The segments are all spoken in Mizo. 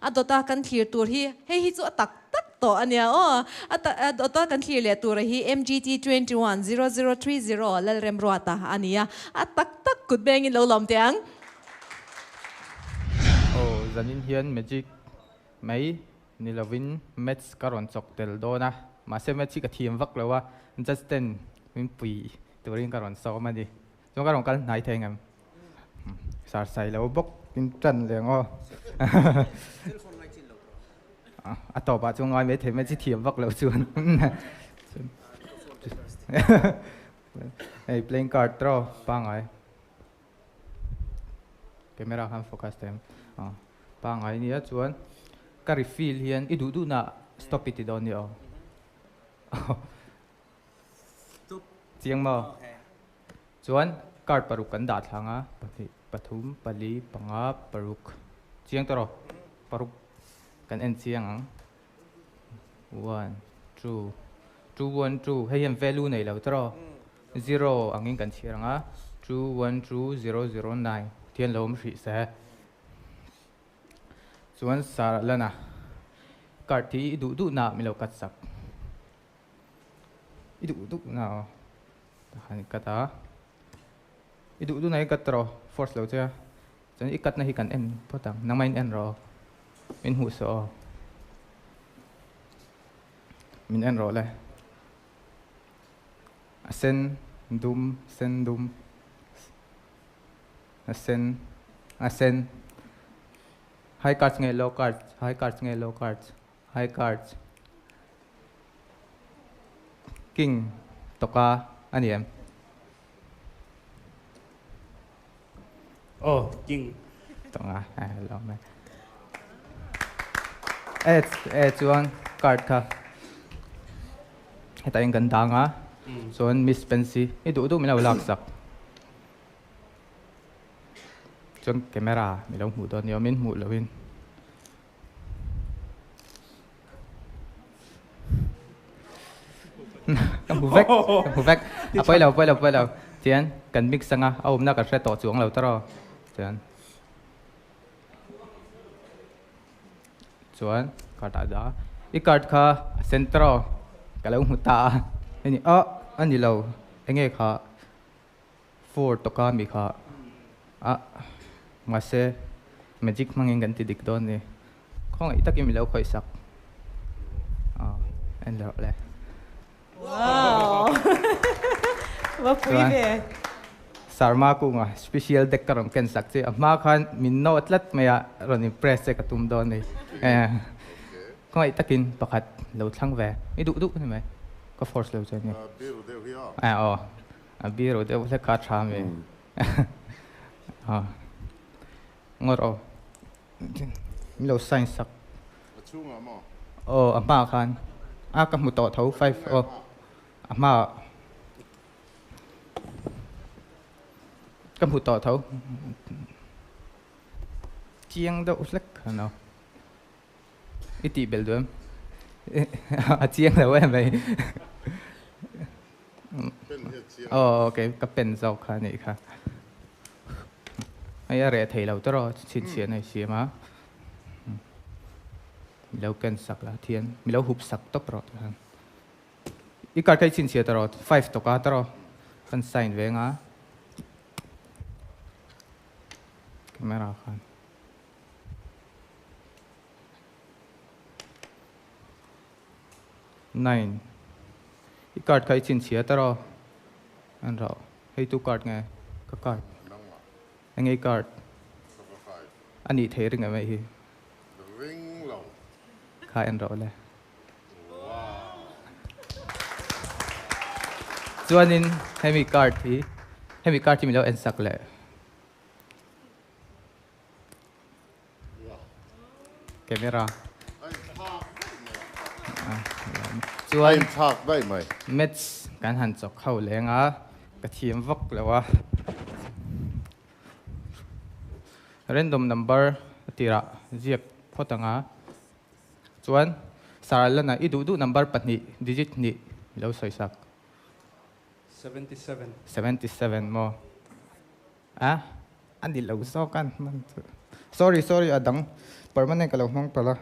A dawta kan thlir tur hi hei hi chu a tak tak tawh a nia aw. A dawta kan thlir leh tura hi MGT 21 0030 Lalremruata a ni a. A tak tak kut bengin lo lawm teh ang. Aw zanin hian magic mai ni lovin maths ka rawn chawk tel dawn a, mahse maths hi ka thiam vak lo a, just ten min pui turin ka rawn sawm a ni. Chuan ka rawn kal hnai thei ngem? Sar sai lo bawk in tan leh ang aw. A tawpah chuan ngai mai thei mai chi thiam vak lo chuan. Hei playing card tawh pangai. Camera khan focus thei ang. Pangai nia chuan ka refill hian i duh duhna stop i ti dawn nia aw. Chiang maw? Chuan card paruk kan dah thlang a, pahnih, pathum, pali, panga, paruk. Chiang tawh rawh. Paruk kan en chiang ang. One, two, two, one, two. Hei hian value nei lo tawh rawh. Zero angin kan chhiar ang a, two, one, two, zero, zero, nine. Tihian lo awm hrih se. Chuan Sarah Lana card hi i duh duhna ah min lo cut sak. I duh duh na aw han i cut a i duh duh na i cut rawh force lo che a chuan i cut na hi kan en phawt ang nangmah in en rawh aw min hmuh suh aw min en rawh le a sen dum sen dum a sen a sen high cards nge low cards high cards nge low cards high cards King tawka a ni em? Aw, King. Tawka, a lo mai. E, e chuan card kha hetah hian kan dang a, chuan Miss Pensy i duh duh min lo lak sak. Chuan camera mi lo hmuh dawn nia, min hmuh lohin. Ka hmu vek, ka hmu vek. A pawi lo, pawi lo, pawi lo. Tian kan mix anga a awmna ka hre tawh chuang lo tawrh aw. Chuan chuan card ah dah a. I card kha a sen tawrh aw. Ka lo hmu ta a. Hei ni a, a ni lo. Enge kha Four tawka mi kha a mahse magic hmangin kan ti dik dawn ni. Khawngaih takin mi lo khawih sak a en rawh le. Wow! Va pui ve. Sarma kunga special deck ka rawn ken sak che a hma khan min nawh tlat mai a rawn impress che ka tum dawn ni. Khawngaih takin pakhat lo thlang ve. I duh duh ni mai. Ka force lo che ni. Aw. A biru deuh hlek kha a tha mi. Ngawr aw. Min lo sign sak. A chhungah maw? Aw, a hmaah khan. A ka hmu tawh tho, five aw. A hmaah. Ka hmu tawh tho. Chiang deuh hlek khan aw. I tih belh duh em? A chiang lo em mai. Aw ok ka pen zawk kha anih kha. Hei a reh thei lo tawrh aw chhinchhiah na i siam a. Mi lo ken sak la thian mi lo hup sak tawp rawh tikhan. I card kha i chhinchhiah tawrh aw five tawka tawrh aw kan sign ve anga camera khan. Nine. I card kha i chhinchhia ta rawh. An rauh. Hei tu card nge? Ka card. Enge i card? A nih thei ring em hei hi? Kha en rawh le. Chuanin hemi card hi hemi card hi min lo en sak leh. Camera. Chuan maths kan han chawk ho leng a, ka thiam vak lo a. Random number a tirah ziak phawt ang a. Chuan Sir Alana i duh duh number pahnih digit hnih lo sawi sak. 77. 77 maw? A, a ni lo zawk a hman chu. Sorry, sorry, a dang. Permanent ka lo hmang palh a.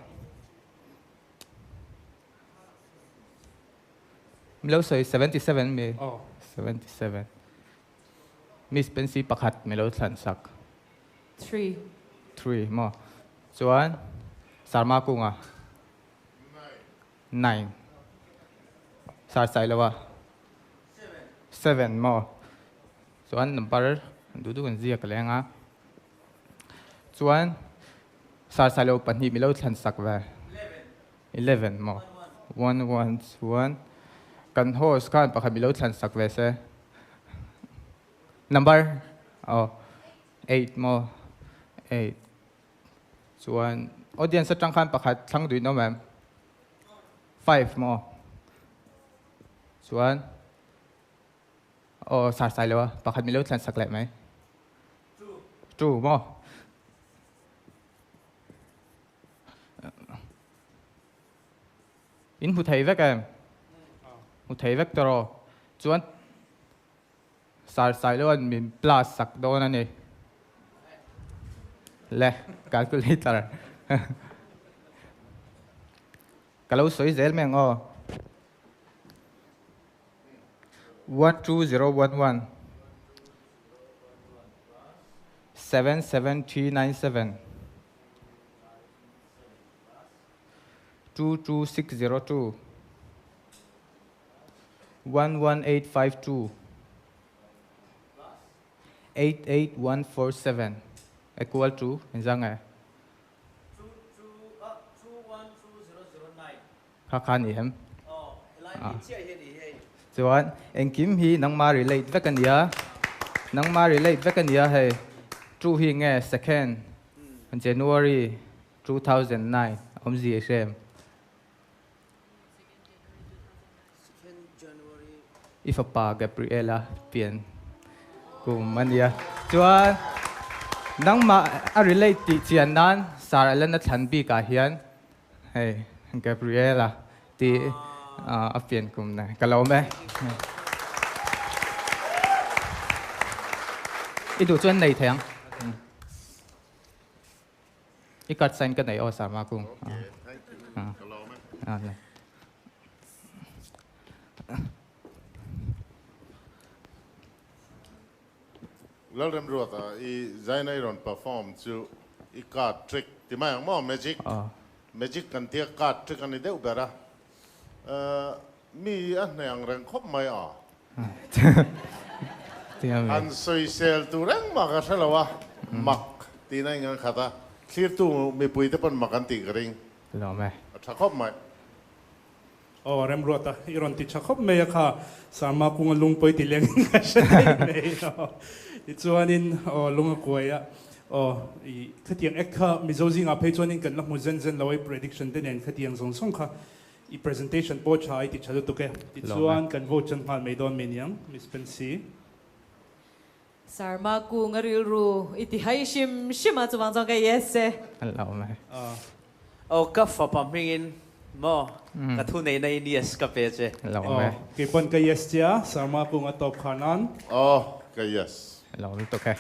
Milo sawi 77 mi? 77. Miss Pensy pakhat milo thlan sak. Three. Three maw? Chuan Sarma kunga? Nine. Sar Sailoa? Seven maw? Chuan number duh duh kan ziak leng a. Chuan Sar Sailo pahnih milo thlan sak ve. 11 maw? One one chuan kan host khan pakhat milo thlan sak ve se. Number aw eight maw? Eight chuan audience atang khan pakhat thlang duih nawm em? Five maw? Chuan aw sar sai lo a pakhat milo thlan sak leh mai. Two maw? In hmu thei vek em? Hmu thei vek tawh Chuan sar sai loan min plus sak dawn a ni. Le, calculator. Ka lo sawi zel mai ang aw. 12011 77397 22602 11852 88147 equal to engzang nge? Kha kha ni em? Chuan engkim hi nangma relate vek a nia, nangma relate vek a nia hei two hi nge second January 2009 awmzia i hrem. I fapa Gabriela pian kum a nia. Chuan nangmah a relate tih chian nan Sir Allen-a thlan bikah hian hei Gabriela tih a pian kum nen ka lo awm e. I duh chuan nei thei ang. I card sign ka nei aw Sarma kung. Okay, thank you. Ka lawm e. Lalremruata i zaina i rawn perform chu i card trick ti mai ang maw magic magic kan tia card trick a ni deuh ber a mi a hneh ang reng khawp mai a. An sawisel tur engmah ka hre lo a, mak tihna in kan khat a, thlirtu mipui te pawn mak an tih ka ring. A tha khawp mai. Aw Remruata, i rawn ti tha khawp mai a kha, Sarma kunga lung pawi ti leng in ka hre daih mai aw. Tichuanin aw lung a kuai a, aw i khatiang ek kha Mizo zingah phei chuanin kan la hmu zen zen lo a, i prediction te nen khatiang zawng zawng kha I presentation pawh tha i ti tha lutuk e. Tichuan kan vote chan nghal mai dawn mai niang, Miss Pensy. Sarma kung a rilru i ti hai hrim hrim a, chuvang chuan ka yes e. An lo mai. Aw ka fapa hmingin maw ka thu neihna in yes ka pe che. Lo mai. Aw kei pawn ka yes che a, Sarma kung a tawp kha nan. Aw ka yes. Lo lutuk e.